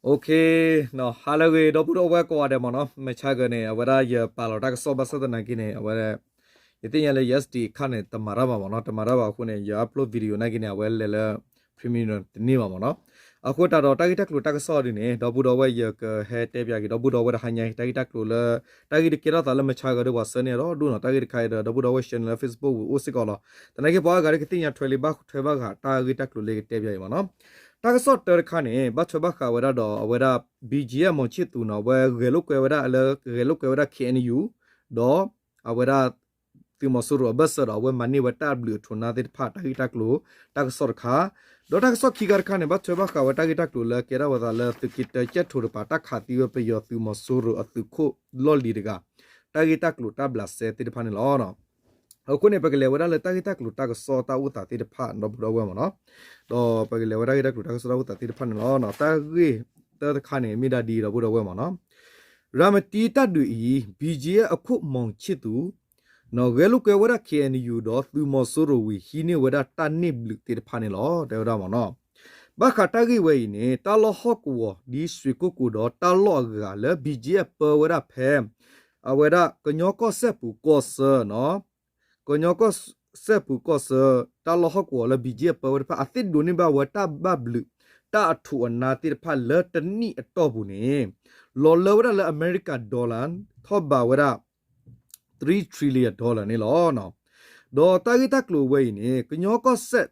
Okay, ဟါလၢအဂ့ၤ ဒီပုၢ်ဒီဝဲၢ်ကိးဂၤဒဲးမ့ၢ်နီၤ, မုၢ်ဆါဂၤန့ၣ် အဝဲဒၣ်ယပာ်လီၤတၢ်ကစီၣ်ဘၣ်ဆၣ်သနာ်က့န့ၣ် အဝဲ ယသ့ၣ်ညါလၢ ယ SD ခါန့ၣ် တမၤတၢ်ဘၣ်မ့ၢ်နီၤ, တမၤတၢ်ဘၣ်အဃိန့ၣ် ယ upload video နာ်က့န့ၣ် အဝဲလဲၤလၢ premium တန့ၢ်ဘၣ်မ့ၢ်နီၤ. အဃိသတးဒီးတၢ်ဂ့ၢ်တၢ်ကျိၤတၢ်ကစီၣ်ဒ်န့ၣ် ဒီပုၢ်ဒီဝဲၢ် ယကဟဲတဲပၠးက့ၤ ဒီပုၢ်ဒီဝဲၢ်တဟါညါအံၤ တၢ်ဂ့ၢ်တၢ်ကျိၤလၢ တၢ်ဂ့ၢ်တကဲထီၣ်သးလၢမုၢ်ဆါဂၤဒီးပှၤဆှၢန့ၢ်အီၤဒီဒူၣ်နီၤ, တၢ်ဂ့ၢ်တခါအံၤဒီး ဒီပုၢ်ဒီဝဲၢ် share လၢ Facebook ဝံၤအိၣ်စ့ၢ်ကီးလီၤ. သနာ်က့ပှၤအါဂၤဒီးကသ့ၣ်ညါထွဲလံ ဘၣ်ထွဲဘၣ်ဃးတၢ်ဂ့ၢ်တၢ်ကျိၤလၢကတဲပၠးအံၤမ့ၢ်နီၤ. တၢ်ကစီၣ်တၢတခါန့ၣ် ဘၣ်ထွဲဘၣ်ဃးဝဲဒၣ်ဒီးအဝဲဒၣ် BGF မီၤဆံၣ်သူနီၤ, အဝဲဂဲၤလိာ်ကွဲဝဲဒၣ်လၢ ဂဲၤလိာ်ကွဲဝဲဒၣ် KNU ဒီး အဝဲဒၣ် သုးမီၤစိရိၤအဘၢၣ်စၢၤဒီး အဝဲမၤန့ၢ်ဝဲတၢ်ဘျုးအထူးအနၢ်သ့ၣ်တဖၣ် တၢ်ဂ့ၢ်တၢ်ကျိၤ တၢ်ကစီၣ်တခါ, ဒီးတၢ်ကစီၣ်ခံခါတခါန့ၣ် ဘၣ်ထွဲဘၣ်ဃးဝဲတၢ်ဂ့ၢ်တၢ်ကျိၤလၢကဲထီၣ်ဝဲသးလၢသုးက့တၢကၠဲၣ်ထိးတကပၤ တၢ်ခးသံဝဲပယီၤသုးမီၤစိရိၤအသုးခိၣ်လီၢ်လံၤတဂၤ တၢ်ဂ့ၢ်တၢ်ကျိၤတၢ်ဘျးစဲသ့ၣ်တဖၣ်န့ၣ်လီၤ. အဃိန့ၣ် ပကလဲၤဝဲဒၣ်လၢတၢ်ဂ့ၢ်တၢ်ကျိၤတၢ်ကစီၣ်တၢ်အိၣ်သးသ့ၣ်တဖၣ် ဒီပုၢ်ဒီဝဲၢ်မ့ၢ်နီၤ, ဒီးပကလဲၤဝဲတၢ်ဂ့ၢ်တၢ်ကျိၤတၢ်ကစီၣ်တၢ်အိၣ်သးသ့ၣ်တဖၣ်န့ၣ်လီၤ. တၢ်ဂ့ၢ်တၢတခါန့ၣ် မ့ၢ်ဒၣ်ဒ်အံၤ ဒီပုၢ်ဒီဝဲၢ်မ့ၢ်နီၤ, ရၤမတံတၢ်ဒုးအံၤ BGF အခိၣ်မီၤဆံၣ်သူ ဂဲၤလိာ်ကွဲဝဲဒၣ် KNU ဒီးသုးမီၤစိရိၤဝံၤ ဟံးန့ၢ်ဝဲဒၣ်တၢ်န့ၢ်ဘျုးသ့ၣ်တဖၣ်န့ၣ်လီၤ တဲဝဲဒၣ်မ့ၢ်နီၤ. ဘၣ်ဃးတၢ်ဂ့ၢ်ဝဲအံၤန့ၣ် တၢ်လီၢ်ဟီၣ်ကဝီၤဒ်ရွှေကုက္ကိုဒီးတၢ်လီၢ်အဂၤလၢ BGF ပၢဝဲဒၣ်ဖဲ အဝဲဒၣ်ကညီကီၢ်စဲၣ်ပူၤကီၢ်ဆၢနီၤ, ကညီကီၢ်စဲၣ်ပူၤကီၢ်ဆၢ တၢ်လီၢ်ဟီၣ်ကဝီၤလၢ BGF ပၢဝဲတဖၣ် အသ့ၣ်ဒိးန့ၢ်ဘၣ်ဝဲတၢ်ဘၣ်ဘျုး တၢ်အထူးအနၢ်သ့ၣ်တဖၣ်လၢတနံၣ်အတီၢ်ပူၤန့ၣ် လီၤလၢဝဲဒၣ်လၢအမဲရကၤ dollar ထီၣ်ဘးဝဲဒၣ် three trillion dollar န့ၣ်လီၤ. ဒီးတၢ်ဂ့ၢ်တၢ်ကျိၤဝဲအံၤန့ၣ် ကညီကီၢ်စဲၣ်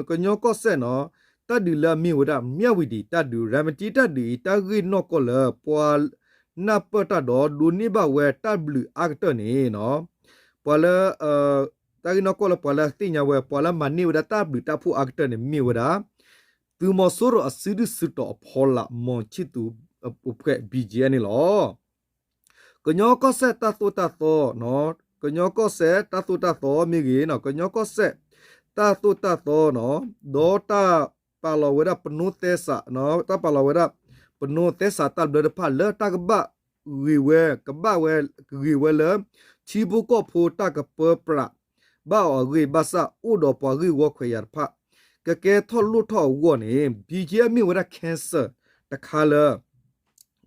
ကညီကီၢ်စဲၣ်နီၤ, တၢ်ဒုးလၢအမ့ၢ်ဝဲဒၣ် မြဝတီ တၢ်ဒုး ရၤမတံတၢ်ဒုးအံၤ တၢ်ဂ့ၢ်နီၢ်ကီၢ်လၢ ပှၤနၢ်ပၢၢ်တၢ်ဒီးဒိးန့ၢ်ဘၣ်ဝဲတၢ်ဘျုးအါကတၢၢ်န့ၣ်နီၤ, ပှၤလၢ တၢ်ဂ့ၢ်နီၢ်ကီၢ်လၢပှၤလၢသ့ၣ်ညါဝဲ ပှၤလၢမၤန့ၢ်ဝဲဒၣ်တၢ်ဘျုးတၢ်ဖှိၣ်အါကတၢၢ်န့ၣ် မ့ၢ်ဝဲဒၣ် သုးမီၤစိရိၤအစုဒုၣ်စုတီၤအဖီလာ် မီၤဆံၣ်သူ အပှဲၤ BGF န့ၣ်လီၤ. ကညီကီၢ်စဲၣ်တၢ်သိၣ်တၢ်သီ, ကညီကီၢ်စဲၣ်တၢ်သိၣ်တၢ်သီမ့ၢ်ဂ့ၤ, ကညီကီၢ်စဲၣ်တၢ်သိၣ်တၢ်သီနီၤ, ဒီးတၢ်ပာ်လီၤဝဲဒၣ်ပနိသဲစး, တၢ်ပာ်လီၤဝဲဒၣ် ပနိသဲစးတၢ်ဘျၢတဖၣ်လၢတၢ်ကဘၣ်ဂ့ၤဝဲ ကဘၣ်ဝဲ ဂ့ၤဝဲလၢ ထံဖိကီၢ်ဖိတၢ်ကပၢပြး ဘၣ်အီၤအဂ့ၢ် ဘၣ်ဆၣ်အိၣ်ဒီးပှၤဂ့ၢ်ဝီခွဲးယာ်တဖၣ် ကကဲထီၣ်လိၣ်ထီၣ်အဂီၢ်န့ၣ် BGF မ့ၢ်ဝဲဒၣ် cancer တခါလၢ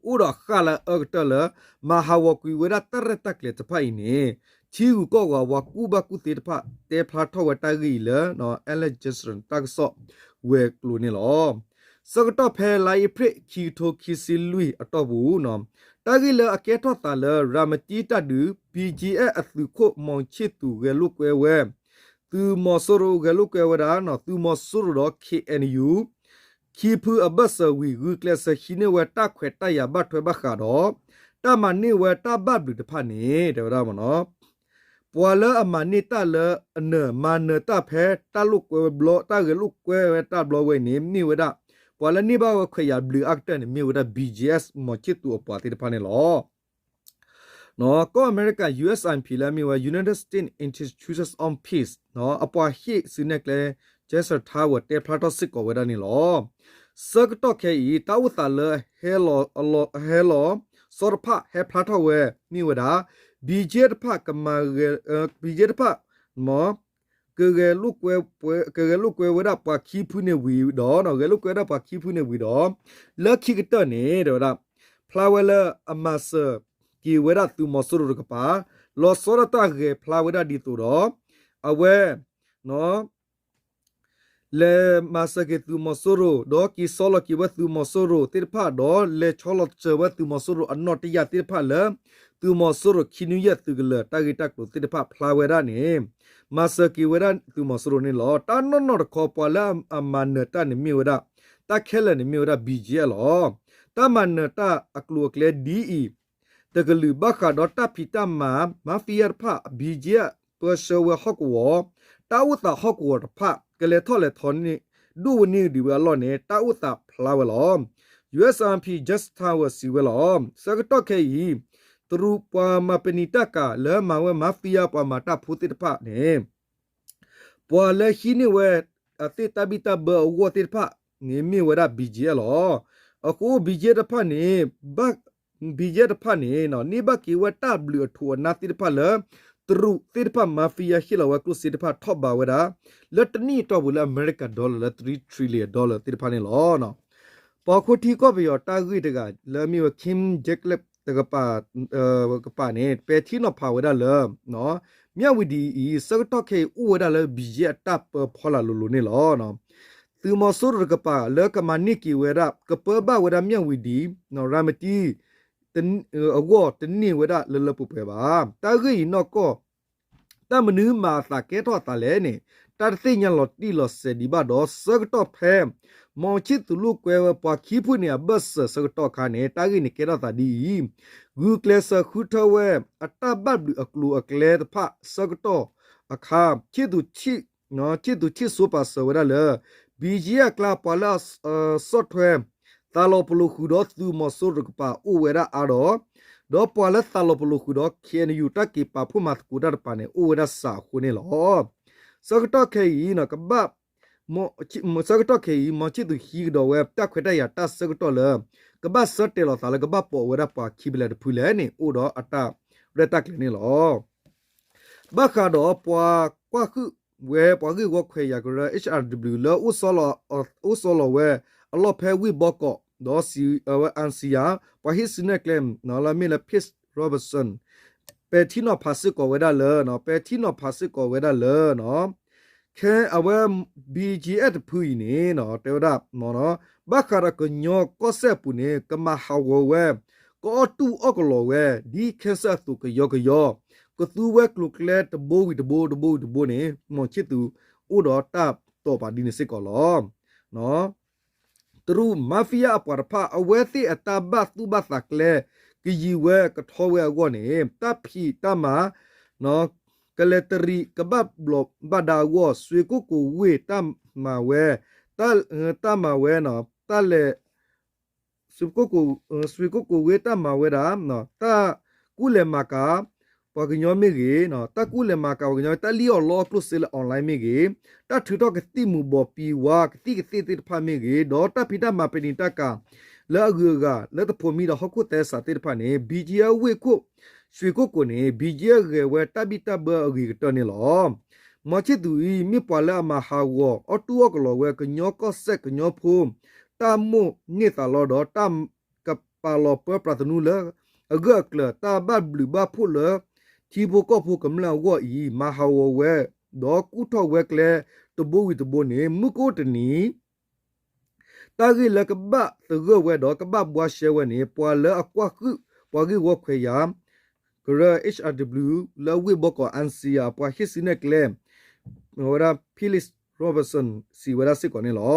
အိၣ်ဒီးဃၣ်လၢအအၢကတၢၢ်လၢ မၤဟးဂီၤကွံာ်ဝဲဒၣ်တၢ်ရဲၣ်တၢ်ကျဲၤတဖၣ်အံၤန့ၣ် ထံဂုၤကီၢ်ဂၤပှၤကူၣ်ဘၣ်ကူၣ်သ့တဖၣ် တဲဖျါထီၣ်ဝဲတၢ်ဂ့ၢ်အံၤလၢ Ellen Johnson တၢ်ကစီၣ်ဝဲၤကျိၤန့ၣ်လီၤ. ဆၢကတီၢ်ဖဲလါအ့ဖြ့ၣ် ခံကထိခံဆံလွံၢ်အတီၢ်ပူၤ တၢ်ဂ့ၢ်လၢအကဲထီၣ်သးလၢ ရၤမတံတၢ်ဒုး BGF အသုးခိၣ်မီၤဆံၣ်သူးဂဲၤလိာ်ကွဲဝဲ သုးမီၤစိရိၤဂဲၤလိာ်ကွဲဝဲဒၣ် သုးမီၤစိရိၤဒီး KNU ခံဖုအဘၢၣ်စၢၤဝံၤ ဂုာ်ကျဲးစၢးဟံးန့ၢ်ဝဲတၢ်ခွဲးတၢ်ယာ်ဘၣ်ထွဲဘၣ်ဃးဒီး တၢ်မၤန့ၢ်ဝဲတၢ်ဘၣ်ဘျုးတဖၣ်န့ၣ် တဲဝဲဒၣ်မ့ၢ်နီၤ ပှၤလၢအမၤန့ၢ်တၢ်လၢအနၢၤမၤနၢၤတၢ်ဖဲတၢ်လိာ်ကွဲဘျီ တၢ်ဂဲၤလိာ်ကွဲဝဲတၢ်ဘျီဝဲအံၤန့ၣ် မ့ၢ်ဝဲဒၣ် ပှၤလၢန့ၢ်ဘၣ်ဝဲခွဲးယာ်ဘျုးအါကတၢၢ်န့ၣ် မ့ၢ်ဝဲဒၣ် BGF မီၤဆံၣ်သူးအပှၤသ့ၣ်တဖၣ်န့ၣ်လီၤ. ကီၢ်အမဲရကၤ USIP လၢအမ့ၢ်ဝဲ United States Institute on Peace အပှၤဟ့ၣ်စုနဲၣ်ကျဲ Jesser Tower တဲဖျါထီၣ်စ့ၢ်ကီးဝဲဒၣ်န့ၣ်လီၤ. ဆၢကတီၢ်ခဲအံၤ တၢ်အိၣ်သးလၢ ဟဲလီၤ စီၤတဖၣ်ဟဲဖျါထီၣ်ဝဲ မ့ၢ်ဝဲဒၣ် BGF တဖၣ်ကမၤ BGF တဖၣ် ကဂဲၤလိာ်ကွဲဝဲဒၣ်ပှၤခံဖုန့ၣ်ဝံၤဒီး ဂဲၤလိာ်ကွဲဝဲဒၣ်ပှၤခံဖုန့ၣ်ဝံၤဒီး လၢခံကတၢၢ်န့ၣ် တဲဝဲဒၣ် ဖျါဝဲလၢအမၤစၢၤက့ၤဝဲဒၣ်သုးမီၤစိရိၤတကပၤ လီၤဆီဒၣ်တၢ်ဂဲၤဖျါဝဲဒၣ်ဒ်သိးဒီး အဝဲ လဲၤမၤစၢၤက့ၤသုးမီၤစိရိၤ ဒီးက့ၤဆီလီၤက့ၤဝဲသုးမီၤစိရိၤသ့ၣ်တဖၣ် ဒီးလဲၤဆီလီၤစၢၤဝဲသုးမီၤစိရိၤအနီၣ်တယာ်သ့ၣ်တဖၣ်လၢ သုးမီၤစိရိၤခံနွံယဲၢ်သုးကလၢၤ တၢ်ဂ့ၢ်တၢ်ကျိၤသ့ၣ်တဖၣ်ဖျါဝဲဒၣ်န့ၣ် မၤစၢၤက့ၤဝဲဒၣ်သုးမီၤစိရိၤန့ၣ်လီၤ. တၢ်နီၢ်နီၢ်တခီ ပှၤလၢအမၤနၢၤတၢ်န့ၣ်မ့ၢ်ဝဲဒၣ် တၢ်ခဲလၢာ်န့ၣ်မ့ၢ်ဝဲဒၣ် BGF လီၤ. တၢ်မၤနၢၤတၢ်အကျိၤအကျဲဒ်အံၤ တကလုာ်ဘၣ်ဃးဒီးတၢ်ဖံးတၢ်မၤ mafia တဖၣ် BGF ပၢဆှၢဝဲဟီၣ်ကဝီၤ တၢ်အိၣ်သးဟီၣ်ကဝီၤတဖၣ် ကလဲၤထီၣ်လဲၤထီန့ၣ် ဒိၣ်ဝဲန့ၢ်ဒံးဝဲအလီၢ်န့ၣ် တၢ်အိၣ်သးဖျါဝဲလီၤ. USIP Jesser Tower စံးဝဲလီၤ. ဆၢကတီၢ်ခဲအံၤ တရူးပှၤမၤပနံာ်တၢ်ကၤလၢမၤဝဲ mafia ပှၤမၤတၢ်ဖိသ့ၣ်တဖၣ်န့ၣ် ပှၤလၢဟံးန့ၢ်ဝဲ အသ့ၣ်တၢ်ဘံၣ်တၢ်ဘၢအဂီၢ်သ့ၣ်တဖၣ်န့ၣ် မ့ၢ်ဝဲဒၣ် BGF လီၤ. အဃိ BGF တဖၣ်န့ၣ် ဘၣ် BGF တဖၣ်န့ၣ် န့ၢ်ဘၣ်က့ၤဝဲတၢ်ဘျုးအထူးအနၢ်သ့ၣ်တဖၣ်လၢ တရူးသ့ၣ်တဖၣ် mafia ဟ့ၣ်လီၤဝဲကျိၣ်စ့သ့ၣ်တဖၣ်ထီၣ်ဘးဝဲဒၣ် လၢတနံၣ်အတီၢ်ပူၤလၢအမဲရကၤ dollar လၢ three trillion dollar သ့ၣ်တဖၣ်န့ၣ်လီၤ. ပှၤခိထံကီၢ်ပယီၤတၢ်ဂ့ၢ်တဂၤ လၢအမ့ၢ်ဝဲ Kim Jaklep တကပၤ ကပၤန့ၣ် ပဲာ်ထံနီၤဖးဝဲဒၣ်လၢ မၠၣ်ဝံၤဒံးအံၤ ဆၢကတီၢ်ခဲအံၤ အိၣ်ဝဲဒၣ်လၢ ဘံၣ်ယဲၣ် အတၢ်ပၢဖီလာ်လိၤလိၤန့ၣ်လီၤ. သုးမီၤစိရိၤတကပၤ လၢကမၤန့ၢ်က့ၤဝဲဒၣ် ကပၢဘၣ်ဝဲဒၣ် မၠၣ်ဝံၤဒံး ရၤမတံ အဂီၢ်တန့ၢ်ဝဲဒၣ်လၢလၢပှဲၤပှဲၤဘၣ်. တၢ်ဂ့ၢ်အံၤနီၢ်ကီၢ် တၢ်မနုၤမၤအသးကဲထီၣ်အသးလဲၣ်န့ၣ် တၢ်တသ့ၣ်ညါလီၤတံၢ်လီၤဆဲးဒံးဘၣ်ဒီး ဆၢကတီၢ်ဖဲ မီၤဆံၣ်သူးလိာ်ကွဲဝဲပှၤခံဖုန့ၣ် အဘၢၣ်စၢၤဆၢကတီၢ်အခါန့ၣ် တၢ်ဂ့ၢ်န့ၣ်ကဲထီၣ်သးဒ်အံၤ, ဂုာ်ကျဲးစၢးဃုထၢဝဲ အတၢ်ဘၣ်ဘျုးအကျိၤအကျဲတဖၣ်ဆၢကတီၢ်အခါ ဆံၣ်သူး ဆံၣ်သူးဆံၣ်စိပာ်စၢၤဝဲဒၣ်လၢ ဘံၣ်ယဲၣ် အကျါ ပှၤလၢအဆီၣ်ထွဲ သးလီၤပလိာ်ဃုာ်ဒီးသုးမီၤစိရိၤတကပၤအိၣ်ဝဲဒၣ်အါဒီး ဒီးပှၤလၢသးလီၤပလိာ်ဃုာ်ဒီး ခ့ၣ်အဲၣ်ယူၣ် တၢ်က့ၤပာ်ဖှိၣ်မၤသကိးတၢ်တကပၤန့ၣ် အိၣ်ဝဲဒၣ်စှၤအဃိန့ၣ်လီၤ. ဆၢကတီၢ်ခဲအံၤ ကဘၣ် ဆၢကတီၢ်ခဲအံၤ မီၤဆံၣ်သူးဟံးကဒီးဝဲတၢ်ခွဲးတၢ်ယာ်တၢ်ဆၢကတီၢ်လၢ ကဘၣ်ဆၢတဲာ်လီၤသးလၢကဘၣ်ပိာ်ဝဲဒၣ်ပှၤခံဖဲလဲၣ်တဖုလဲၣ်န့ၣ် အိၣ်ဒီးအတၢ်ရဲၣ်တၢ်ကျဲၤန့ၣ်လီၤ. ဘၣ်ဃးဒီးပှၤကွၢ်ဟုၣ်ဝဲပှၤဂ့ၢ်ဝီခွဲးယာ်ကရၢ H R W လၢ အိၣ်ဆီလီၤဝဲအလီၢ်ဖဲဝ့ၢ်ဘီကီး ဒီးစံးဝဲ အၣ်စံယၤ ပှၤဟ့ၣ်စုနဲၣ်ကျဲ လၢအမ့ၢ်လၢ Pete Robertson ပဲာ်ထံနီၤဖးစ့ၢ်ကီးဝဲဒၣ်လၢ ပဲာ်ထံနီၤဖးစ့ၢ်ကီးဝဲဒၣ်လၢ ခဲအဝဲ B G F တဖုအံၤန့ၣ် တဲဝဲဒၣ် ဘၣ်ဃးဒီးကညီကီၢ်စဲၣ်အပူၤန့ၣ် ကမၤဟးဂီၤဝဲ ကအီၣ်တူၢ်အီၣ်ကလီၤဝဲ ဒ်ခဲစၢၣ်အသိးကယီကယီ ကသူဝဲကျိၤကျဲတဘိဝံၤတဘိ တဘိဝံၤတဘိန့ၣ် မီၤဆံၣ်သူးအိၣ်ဒီးတၢ်တိာ်ပာ်ဒ်န့ၣ်စ့ၢ်ကီးလီၤ. တရူး mafia အပှၤတဖၣ် အဝဲသ့ၣ်အတၢ်ဘၣ်သူၣ်ဘၣ်သးကျဲ ကယံၤဝဲကထီဝဲအဂီၢ်န့ၣ် တၢ်ဖံးတၢ်မၤ ကလဲၤတရံးကဘၣ်ဘျီးဘၣ်ဒါအဂီၢ် ရွှေကုက္ကိုဝ့ၢ်တၢ်မၤဝဲ တၢ်မၤဝဲ တၢ်လဲၤ ရွှေကုက္ကိုဝ့ၢ်တၢ်မၤဝဲဒၣ် တၢ်ကူၣ်လဲၤမၤကၤ ပှၤကညီမ့ၢ်ဂ့ၤ, တၢ်ကူၣ်လဲၤမၤကၤပှၤကညီ တၢ်လံၣ်အီၣ်လီအီၣ်ကျိၣ်စ့လၢ online မ့ၢ်ဂ့ၤ, တၢ်ထုးထီၣ်ကသံၣ်မူၤဘှီးပံၤဝါ ကသံၣ်ကသ့ၣ်သ့ၣ်တဖၣ်မ့ၢ်ဂ့ၤ, ဒီးတၢ်ဖံးတၢ်မၤပနံာ်တၢ်ကၤ လၢအဂုၤအဂၤ လၢတဖိးမံဒီးဟီၣ်ခိၣ်သဲစးသ့ၣ်တဖၣ်န့ၣ် ဘံၣ်ကၠံအဝ့ၢ်ခိၣ် ရွှေကုက္ကိုန့ၣ် ဘံၣ်ကၠံအဂဲၤဝဲတၢ်ဘံၣ်တၢ်ဘၢအဂ့ၤကတၢၢ်န့ၣ်လီၤ. မီၤဆံၣ်သူးအံၤ မ့ၢ်ပှၤလၢအမၤဟးဂီၤ အီၣ်တူၢ်အီၣ်ကလီၤဝဲ ကညီကီၢ်စဲၣ်ကညီဖိ တၢ်မိၣ်န့ၢ်သးလီဒီး တၢ်ကပာ်လီၤပၢပြးသနူလၢ အဂၢၢ်အကျၢၤ တၢ်ဘၣ်ဘျုးဘၣ်ဖှိၣ်လၢ ထံဖိကီၢ်ဖိကမျၢၢ်အဂီၢ်အံၤ မၤဟးဂီၤဝဲ ဒီးကူၣ်ထီၣ်ဝဲကျဲ တဘိဝံၤတဘိန့ၣ် မုၢ်ကအိၣ်တနံၤ တၢ်ဂ့ၢ်လၢကဘၣ်သဂၢၢ်ဝဲဒီးကဘၣ်ဘှါရှဲဝဲန့ၣ် ပှၤလၢအကွၢ်ဟုၣ် ပှၤဂ့ၢ်ဝီခွဲးယာ် ကရၢ H R W လၢဝ့ၢ်ဘီကီး အၣ်စံယၤ ပှၤဟ့ၣ်စုနဲၣ်ကျဲ ဝဲဒၣ် Philip Robertson စံးဝဲဒၣ်စ့ၢ်ကီးန့ၣ်လီၤ.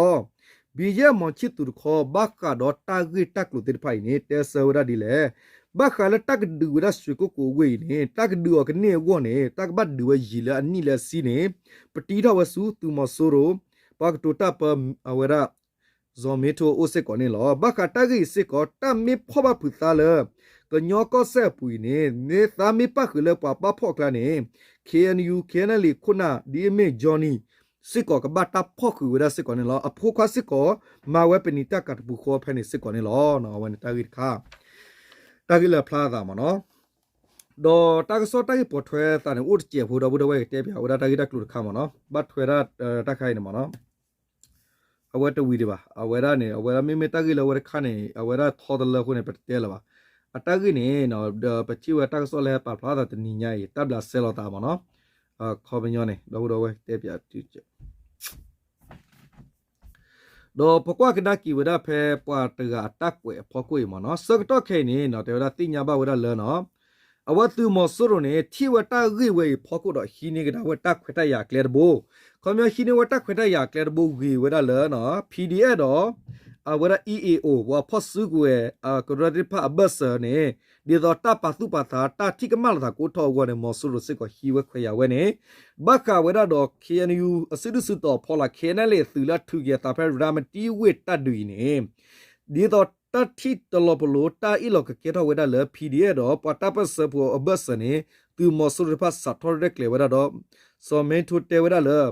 ဘံၣ်ယဲၣ် မီၤဆံၣ်သူးတခီ ဘၣ်ဃးဒီးတၢ်ဂ့ၢ်တၢ်ကျိၤသ့ၣ်တဖၣ်အံၤန့ၣ် တဲဆၢဝဲဒၣ်ဒ်လဲၣ်. ဘၣ်ဃးလၢတၢ်ကဒုးဝဲဒၣ် ရွှေကုက္ကိုဝ့ၢ်အံၤန့ၣ် တၢ်ကဒုးအီၤကန့ၢ်အဂီၢ်န့ၣ် တၢ်ကဘၣ်ဒုးဝဲယံာ်လၢအနံၣ်လၢအဆံန့ၣ် ပတံထီၣ်ဝဲဆူသုးမီၤစိရိၤ ပှၤကတိၤတၢ်ပၢအဝဲဒၣ် စီၤမ့ထိအိၣ်စ့ၢ်ကီးန့ၣ်လီၤ. ဘၣ်ဃးတၢ်ဂ့ၢ်အံၤစ့ၢ်ကီး တၢ်မ့ၢ်ဖီၣ်ဘၣ်ဖုးသါလၢ ကညီကီၢ်စဲၣ်အပူၤအံၤန့ၣ် မ့ၢ်သါမ့ၢ်ပၣ်ဃုာ်လၢပှၤပၣ်ဖီၣ်အကျါန့ၣ် K N U K N L A ခိၣ်နၢ် ဒ်အမ့ၢ် Johnny စ့ၢ်ကီးကဘၣ်တၢ်ဖီၣ်ဃုာ်ဝဲဒၣ်စ့ၢ်ကီးန့ၣ်လီၤ. အဖိခွါစ့ၢ်ကီး မၤဝဲပနံာ်တၢ်ကၤတပူၤဃီဖဲန့ၣ်စ့ၢ်ကီးန့ၣ်လီၤ. အဝဲန့ၣ်တၢ်ဂ့ၢ်တခါ တၢ်ဂ့ၢ်လၢအဖျါအသးမ့ၢ်နီၤ ဒီးတၢ်ကစီၣ်တၢ်ဂ့ၢ်ပိာ်ထွဲသးန့ၣ် အိၣ်တစဲးဖိဒီပုၢ်ဒီဝဲၢ်ကတဲပၠးဝဲဒၣ်တၢ်ဂ့ၢ်တၢ်ကျိၤတခါမ့ၢ်နီၤ ဘၣ်ထွဲဒၣ်တၢ်ခါအံၤန့ၣ်မ့ၢ်နီၤ အဝဲတဝံၤဒံးဘၣ် အဝဲဒၣ်န့ၣ် အဝဲဒၣ်မ့မ့ၢ်တၢ်ဂ့ၢ်လၢအဝဲတခါန့ၣ် အဝဲဒၣ်ထီတလၢအဃိန့ၣ် ပတတဲလၢၤဘၣ်. အတၢ်ဂ့ၢ်န့ၣ် ဒီးပထံၣ်ဝဲတၢ်ကစီၣ်လၢဟဲပာ်ဖျါသးတနံၤညါအံၤ တၢ်ဘျးစဲလီၤသးမ့ၢ်နီၤ ခီပညီန့ၣ် ဒီပုၢ်ဒီဝဲၢ်ကတဲပၠး ဒီးပကွၢ်ကဒါက့ၤဝဲဒၣ်ဖဲပှၤတဂၤအတၢ်ကွဲးအဖီခိၣ်အံၤမ့ၢ်နီၤ ဆၢကတီၢ်ခဲအံၤန့ၣ် တဲဝဲဒၣ်သ့ၣ်ညါဘၣ်ဝဲဒၣ်လၢနီၤ အဝဲသုးမီၤစိရိၤန့ၣ် ထံၣ်ဝဲတၢ်ဂ့ၢ်ဝဲအံၤဖီခိၣ်ဒီးဟံးန့ၢ်ကဒါဝဲတၢ်ခွဲးတၢ်ယာ်ကျဲတဘိ ခီပညီဟံးန့ၢ်ဝဲတၢ်ခွဲးတၢ်ယာ်ကျဲတဘိဂ့ၤဝဲဒၣ်လၢ P D F ဒီး အဝဲဒၣ် E A O ပှၤဖီၣ်စုကဝဲၤ ကရၢသ့ၣ်တဖၣ်အဘၢၣ်စၢၤန့ၣ် ဒ်သိးတၢ်ပာ်သူၣ်ပာ်သး တၢ်ထံၣ်ကမၣ်လိာ်သးကအိၣ်ထီၣ်အဂီၢ်န့ၣ် မီၤစိရိၤစ့ၢ်ကီးဟံးဝဲခွဲးယာ်ဝဲန့ၣ် ဘၣ်ဃးဝဲဒၣ်ဒီး K N U အစုဒုၣ်စုတီၤအဖီလာ် K N L A အသုးလၢအထုးက့ၤအသးဖဲရၤမတံဝ့ၢ်တၢ်ဒုးအံၤန့ၣ် ဒ်သိးတၢ်ထံၣ်တလီၤပလိာ် တၢ်အ့ၣ်လိာ်ကကဲထီၣ်ဝဲဒၣ်လၢ P D F ဒီးပှၤတၢ်ပၢၢ်ဆၢဖိအဘၢၣ်စၢၤန့ၣ် သုးမီၤစိရိၤတဖၣ်စးထီၣ်ရဲၣ်ကျဲၤဝဲဒၣ်ဒီး စီၤမ့ထိတဲဝဲဒၣ်လၢ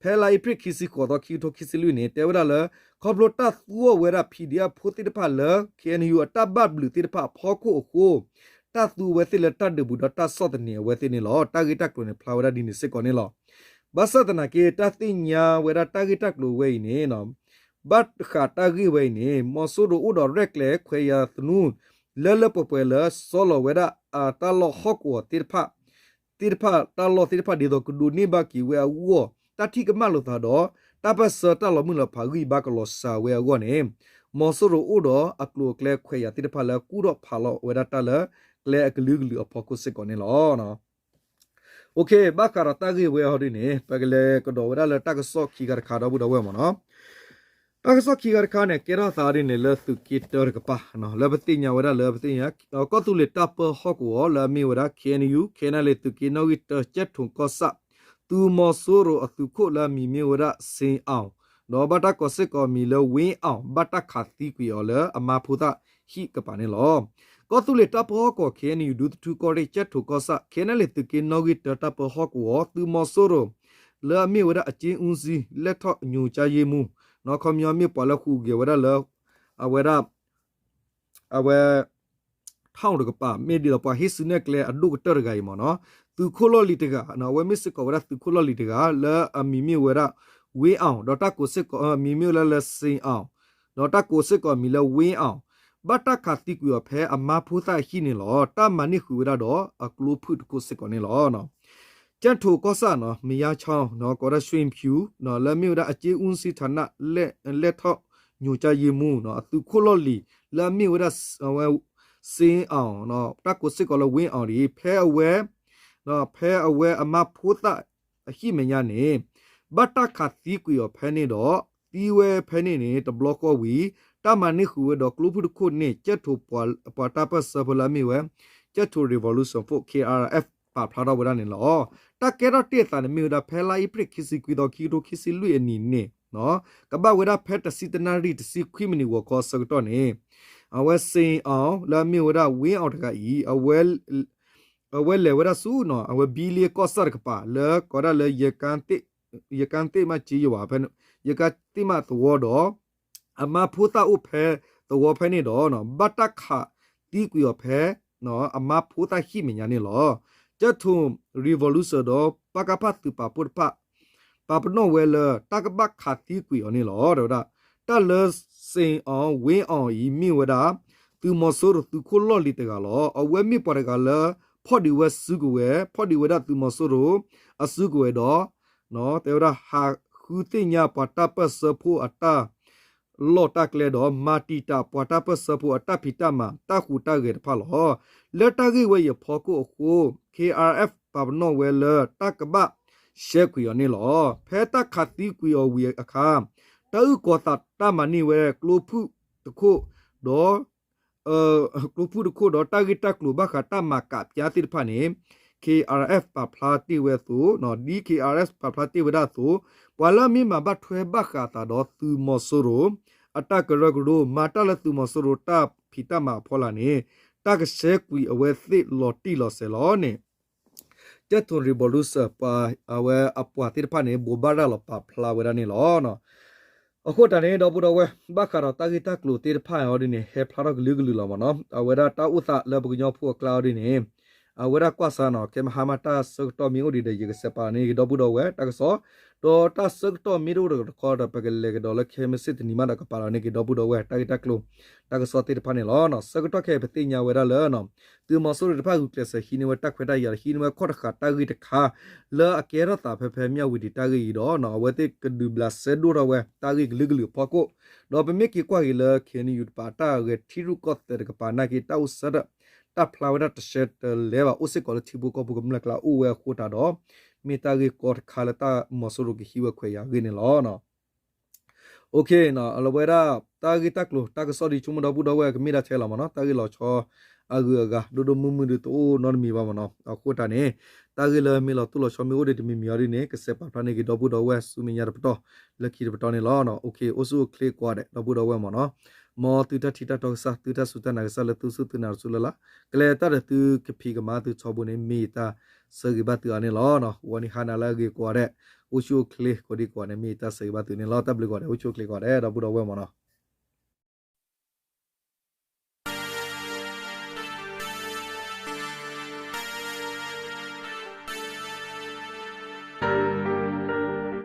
ဖဲလါအ့ဖြ့ၣ်ခံဆံဃိးသီ ခံကထိခံဆံလွံၢ်န့ၣ် တဲဝဲဒၣ်လၢ ခီဖျိတၢ်သူအီၤဝဲဒၣ် P D F ဖိသ့ၣ်တဖၣ်လၢ K N U အတၢ်ဘၣ်ဘျုးသ့ၣ်တဖၣ်အဖီခိၣ်အဃိ တၢ်သူအဝဲသ့ၣ်လၢတၢ်ဒုးပူၤဒီးတၢ်ဆီၣ်သနံးအဝဲသ့ၣ်န့ၣ်လီၤ. တၢ်ဂ့ၢ်တၢ်ကျိၤန့ၣ် ဖျါဝဲဒၣ်ဒ်န့ၣ်စ့ၢ်ကီးန့ၣ်လီၤ. ဘၣ်ဆၣ်သနာ်က့ တၢ်သ့ၣ်ညါဝဲဒၣ်တၢ်ဂ့ၢ်တၢ်ကျိၤဝဲအံၤန့ၣ် ဘၣ်ဃးတၢ်ဂ့ၢ်ဝဲအံၤန့ၣ် မီၤစိရိၤအိၣ်ဒီးရဲၣ်ကျဲၤခွဲးယာ်သနူ လၢလၢပှဲၤပှဲၤလၢ စီလီၤဝဲဒၣ်အတၢ်လီၢ်ဟီၣ်ကဝီၤသ့ၣ်တဖၣ် သ့ၣ်တဖၣ် တၢ်လီၢ်သ့ၣ်တဖၣ် ဒ်သိးကဒိးန့ၢ်ဘၣ်က့ၤဝဲအဂီၢ် တၢ်ထံၣ်ကမၣ်လိာ်သးဒီး တၢ်ပၢၢ်ဆၢတၢ်လီၤမုၢ်လီၤဖးဂံၢ်ဘါကလီၤစှၤဝဲအဂီၢ်န့ၣ် မီၤစိရိၤအိၣ်ဒီးအကျိၤအကျဲခွဲးယာ်သ့ၣ်တဖၣ်လၢကူၣ်ထီၣ်ဖးလီၤဝဲဒၣ်တၢ်လၢကျဲအကလုာ်ကလုာ်အဖီခိၣ်စ့ၢ်ကီးန့ၣ်လီၤ. ဘၣ်ဃးဒီးတၢ်ဂ့ၢ်ဝဲအံၤဒ်န့ၣ် ပကလဲၤကဒီးဝဲဒၣ်လၢတၢ်ကစီၣ်ခံခါတခါ ဒီပုၢ်ဒီဝဲၢ်မ့ၢ်နီၤ. တၢ်ကစီၣ်ခံခါတခါန့ၣ် ကဲထီၣ်သးဒ်န့ၣ်လၢသုးက့တၢတကပၤ လၢပသ့ၣ်ညါဝဲဒၣ်လၢပသ့ၣ်ညါ ကီၢ်သူလ့ၤတၢ်ပၢဟီၣ်ကဝီၤလၢအမ့ၢ်ဝဲဒၣ် ခ့ၣ်အဲၣ်ယူၣ် ခ့ၣ်အဲၣ်လ့ၣ် သုးက့နီၣ်ဂံၢ်တၢ ကၠဲၣ်ထိၣ်ကီၢ်ဆၣ် သုးမီၤစိရိၤအသုးခိၣ်လၢအမံၤမ့ၢ်ဝဲဒၣ် စ့ၣ်အီၣ် ဒီးဘၣ်တၢ်ကိးစ့ၢ်ကီးအမံၤလၢ ဝ့အီၣ် ဘၣ်တၢ်ခးသံကွံာ်အီၤလၢအမါဖိသၣ်ဟံၣ်ကပၤန့ၣ်လီၤ. ကီၢ်သူလ့ၤတၢ်ပၢဟီၣ်ကဝီၤ ခ့ၣ်အဲၣ်ယူၣ် ဒူသထူကီၢ်ရ့ၣ် ကၠဲၣ်ထိၣ်ကီၢ်ဆၣ် ခ့ၣ်အဲၣ်လ့ၣ် သုးက့နီၣ်ဂံၢ်တၢ တၢ်ပၢဟီၣ်ကဝီၤ သုးမီၤစိရိၤ လၢအမ့ၢ်ဝဲဒၣ် အက့အူစံ လဲၣ်ထီၣ်ညိၤကၠါယ့မူ နီၢ်ခီပညီမ့ၢ်ပှၤလၢဃုာ်ဂဲၤဝဲဒၣ်လၢ အဝဲဒၣ် အဝဲ ထီၣ်တကပၤ မ့ၢ်ဒ်သိးပှၤဟ့ၣ်စုနဲၣ်ကျဲအဒိၣ်ကတၢၢ်တဂၤအံၤမ့ၢ်နီၤ, သုးခိၣ်လီၢ်လံၤတဂၤ အဝဲမ့ၢ်စ့ၢ်ကီးဝဲဒၣ်သုးခိၣ်လီၢ်လံၤတဂၤ လၢအမံၤမ့ၢ်ဝဲဒၣ် ဝ့အီၣ် ဒီးတၢ်ကိးစ့ၢ်ကီး အမံၤမ့ၢ်ဝဲဒၣ်လၢ စ့ၣ်အီၣ် ဒီးတၢ်ကိးစ့ၢ်ကီးအမံၤလၢ ဝ့အီၣ် ဘၣ်တၢ်ခးသံကွံာ်အီၤဖဲအမါဖိသၣ်အဟံၣ်န့ၣ်လီၤ. တၢ်မၤန့ၢ်ဃုာ်ဝဲဒၣ်ဒီးအကျိဖုၣ်တခိၣ်စ့ၢ်ကီးန့ၣ်လီၤ. ကၠဲၣ်ထိၣ်ကီၢ်ဆၣ်နီၤ မယါဆီ ကိးဝဲဒၣ် ရွှေဖီ လၢအမ့ၢ်ဝဲဒၣ် အက့အူစံ ဌာန လဲၣ်ထီၣ်ညိၤကၠါယ့မူ အသုးခိၣ်လီၢ်လံၤ လၢအမ့ၢ်ဝဲဒၣ် အဝဲ စ့ၣ်အီၣ် တၢ်ကိးစ့ၢ်ကီးလၢ ဝ့အီၣ် ဒ်အံၤ ဖဲအဝဲ ဖဲအဝဲအမါဖိသၣ်အဟံၣ်မဲာ်ညါန့ၣ် ဘၣ်တၢ်ခးသံကွံာ်အီၤဖဲန့ၣ်ဒီး သံဝဲဖဲန့ၣ်န့ၣ် တဘျီဃီဝံၤ တၢ်မၤန့ၢ်ဃုာ်ဝဲဒီးကျိဖုၣ်တခိၣ်န့ၣ် ကၠဲၣ်ထိၣ်ပှၤတၢ်ပၢၢ်ဆၢဖိလၢအမ့ၢ်ဝဲ ကၠဲၣ်ထိၣ် Revolution Force ခ့ၣ်အဲၣ်ယူၣ် ပာ်ဖျါထီၣ်ဝဲဒၣ်န့ၣ်လီၤ. တၢ်ကဲထီၣ်တ့ၢ်အသးန့ၣ်မ့ၢ်ဝဲဒၣ် ဖဲလါအ့ဖြ့ၣ်ခံဆံခွံသီ ခံကထိခံဆံလွံၢ်အနံၤန့ၣ် ကဘၣ်ဝဲဒၣ်ဖဲတဆံတနၣ်ရံၣ် တဆံခွံမံးနံးဂီၤခီအဆၢကတီၢ်န့ၣ် အဝဲ စ့ၣ်အီၣ် လၢအမ့ၢ်ဝဲဒၣ် ဝ့အီၣ် တဂၤအံၤ အဝဲလဲၤဝဲဒၣ်ဆူ အဝဲ ဘံလ့ ကီၢ်ဆၣ်တကပၤ လၢကိးဒၣ်လၢ ယကါသ့ၣ်မးက့ယဝၤ ဖဲ ယကါသ့ၣ်မးသဝီဒီး အမါဖိသၣ်အိၣ်ဖဲသဝီဖဲန့ၣ်ဒီး ဘၣ်တၢ်ခးသံကွံာ်အီၤဖဲ အမါဖိသၣ်ဟံၣ်မဲာ်ညါန့ၣ်လီၤ. ကၠဲၣ်ထိၣ် Revolution ဒီး ပကဖ သုးပာ်ဖှိၣ်တဖၣ် ပာ်ပနီၣ်ဝဲလၢ တၢ်ကဘၣ်ခးသံကွံာ်အီၤန့ၣ်လီၤ. တဲဝဲဒၣ် တၢ်လၢ စ့ၣ်အီၣ် ဝ့အီၣ် အံၤ မ့ၢ်ဝဲဒၣ် သုးမီၤစိရိၤသုးခိၣ်လီၢ်လံၤတဂၤလီၤ. အဝဲမ့ၢ်ပှၤတဂၤလၢ ဖီၣ်ဒံးဝဲစုကဝဲၤ ဖီၣ်ဒံးဝဲဒၣ်သုးမီၤစိရိၤ အစုကဝဲၤဒီး တဲဝဲဒၣ် ဟးဃုသ့ၣ်ညါပှၤတၢ်ပၢၢ်ဆၢဖိအတၢ်လီၢ်တၢ်ကျဲဒီး မၤတံာ်တာ်ပှၤတၢ်ပၢၢ်ဆၢဖိအတၢ်ဖံးတၢ်မၤ တၢ်ဟူးတၢ်ဂဲၤတဖၣ်လီၤ. လၢတၢ်ဂ့ၢ်ဝဲအံၤအဖီခိၣ်အဃိ ခ့ၣ်အဲၣ်ယူၣ် ပာ်ပနီၣ်ဝဲလၢတၢ်ကဘၣ်ရှဲကွံာ်အီၤန့ၣ်လီၤ. ဖဲတၢ်ခးသံကွံာ်အီၤဝံၤအခါ တၢ်အုၣ်ကီၤသးတၢ်မၤန့ၢ်ဝဲကျိဖုၣ်တခိၣ်ဒီး ကျိဖုၣ်တခိၣ်ဒီးတၢ်ဂ့ၢ်တၢ်ကျိၤဘၣ်ဃးတၢ်မၤကးပျါသ့ၣ်တဖၣ်န့ၣ် ခ့ၣ်အဲၣ်ယူၣ် ပာ်ဖျါတ့ၢ်ဝဲအသိး ဒ်ခ့ၣ်အဲၣ်ယူၣ် ပာ်ဖျါတ့ၢ်ဝဲဒၣ်အသိး ပှၤလၢအမ့ၢ်မၤဘၣ်ထွဲဘၣ်ဃးအသးဒီးသုးမီၤစိရိၤ အတၢ်ကရၢကရိ မၤတၢ်လၢသုးမီၤစိရိၤတၢ်ဖံးတၢ်မၤအဖီလာ်န့ၣ် တၢ်ကရှဲကွံာ်အဝဲသ့ၣ်လီၤတံၢ်လီၤဆဲးလီၤန့ၣ် ကၠဲၣ်ထိၣ် Revolution ပှၤအဝဲအပှၤသ့ၣ်တဖၣ်န့ၣ် ဘိးဘၣ်ရၤလီၤပာ်ဖျါဝဲဒၣ်န့ၣ်လီၤ. အဃိတၢ်န့ၣ် ဒီပုၢ်ဒီဝဲၢ် ဘၣ်ဃးဒီးတၢ်ဂ့ၢ်တၢ်ကျိၤသ့ၣ်တဖၣ်အံၤဒ်န့ၣ် ဟဲဖျါထီၣ်ကလုာ်ကလုာ်လီၤမ့ၢ်နီၤ. အဝဲဒၣ်တၢ်အိၣ်သးလၢပကညီဖိအကျါအံၤဒ်န့ၣ် အဝဲဒၣ်ကွၢ်စါနီၤ ခဲမဟါမးတၢ်ဆၢကတီၢ်မ့ၢ်အိၣ်ဒံးဒီး ယကစဲးပာ်လီၤန့ၢ်က့ၤဒီပုၢ်ဒီဝဲၢ်တၢ်ကစီၣ်, ဒီးတၢ်ဆၢကတီၢ်မ့ၢ်တအိၣ်တခီဒီး ပကလဲၤကဒီးလၢခဲမုၢ်ဆ့ၣ်တနံၤမးဒီး ကပာ်လီၤန့ၢ်က့ၤဒီပုၢ်ဒီဝဲၢ် တၢ်ဂ့ၢ်တၢ်ကျိၤ တၢ်ကစီၣ်သ့ၣ်တဖၣ်န့ၣ်လီၤ. ဆၢကတီၢ်ခဲအံၤ ပသ့ၣ်ညါဝဲဒၣ်လၢ သုးမီၤစိရိၤတဖၣ်ဂုာ်ကျဲးစၢးဟံးန့ၢ်ဝဲတၢ်ခွဲးတၢ်ယာ် ဟံးန့ၢ်ဝဲခီၣ်တဃာ်တၢ်ဂ့ၢ်တခါ လၢအကဲထီၣ်သးဖဲဖဲမၠၣ်ဝတံၤတၢ်ဂ့ၢ်အံၤဒီး အဝဲသ့ၣ်ကဒုးဘျးစဲဒိၣ်ထီၣ်ဝဲတၢ်ဂ့ၢ်ကလုာ်ကလုာ်အဖီခိၣ်, ဒီးပမ့ၢ်က့ၤကွၢ်က့ၤလၢ ခ့ၣ်အဲၣ်ယူၣ် တပၤ တၢ်အဂဲၤထံရူၢ်ကီၢ်သဲးတကပၤနာ်က့ တၢ်အိၣ်ဆၢထၢၣ် တၢ်ဖျါဝဲဒၣ်တရှဲတလဲဘၣ် အိၣ်စ့ၢ်ကီးလၢထံဖိကီၢ်ဖိကမျၢၢ်ကျါအိၣ်ဝဲအဃိတၢ်ဒီး မ့ၢ်တၢ်ဂ့ၢ်ကီတခါလၢတၢ်မီၤစိရိၤကဟံးဝဲခွဲးယာ်အဂ့ၢ်န့ၣ်လီၤ. အဝဲဒၣ် တၢ်ဂ့ၢ်တၢ်ကျိၤ တၢ်ကစီၣ်ဒ်ဆိကမိၣ်ဒီပုၢ်ဒီဝဲၢ်ကမ့ၢ်ဒၣ်ထဲလီၤမ့ၢ်နီၤ, တၢ်ဂ့ၢ်လီၤဆီအဂုၤအဂၤ ဒိၣ်ဒိၣ်မုၢ်မုၢ်ဒ်တအိၣ်နီတမံၤဘၣ်မ့ၢ်နီၤ. အဃိတၢ်န့ၣ် တၢ်ဂ့ၢ်လၢမ့ၢ်လီၤတိၢ်လီၤဆီမ့ၢ်အိၣ်ဒံးတမံၤမံၤအံၤဒ်န့ၣ် ကစဲးပာ်ဖျါန့ၢ်က့ၤဒီပုၢ်ဒီဝဲၢ်ဆူမဲာ်ညါတပတီၢ် လၢခံတပတီၢ်န့ၣ်လီၤ. အိၣ်ဆူၣ်အိၣ်ချ့ကိးဂၤဒဲး ဒီပုၢ်ဒီဝဲၢ်မ့ၢ်နီၤ, မ်သုတၢ်ထံၣ်တၢ်တီကစၢ် သုတၢ်စူၢ်တၢ်နာ်ကစၢ်လၢသုစူၢ်သုနာ်တစူၢ်လၢ်လၢ် ကလဲၤတၢ်ဒီးသုကဖံးကမၤသုထီဘိန့ၣ် မ့ၢ်ယတၢ်ဆၢဂ့ၤဘၣ်သုအါန့ၣ်လီၤ. ဂီၤနံၤဟါနၤလၢအဂ့ၤကိးဂၤဒဲး အိၣ်ဆူၣ်အိၣ်ချ့ကိးဒံကိးဂၤန့ၣ် မ့ၢ်ယတၢ်ဆၢဂ့ၤဘၣ်သုန့ၣ်လီၤ. တၢ်ဘျုးကိးဂၤဒဲး အိၣ်ဆူၣ်အိၣ်ချ့ကိးဂၤဒဲး ဒီပုၢ်ဒီဝဲၢ်မ့ၢ်နီၤ.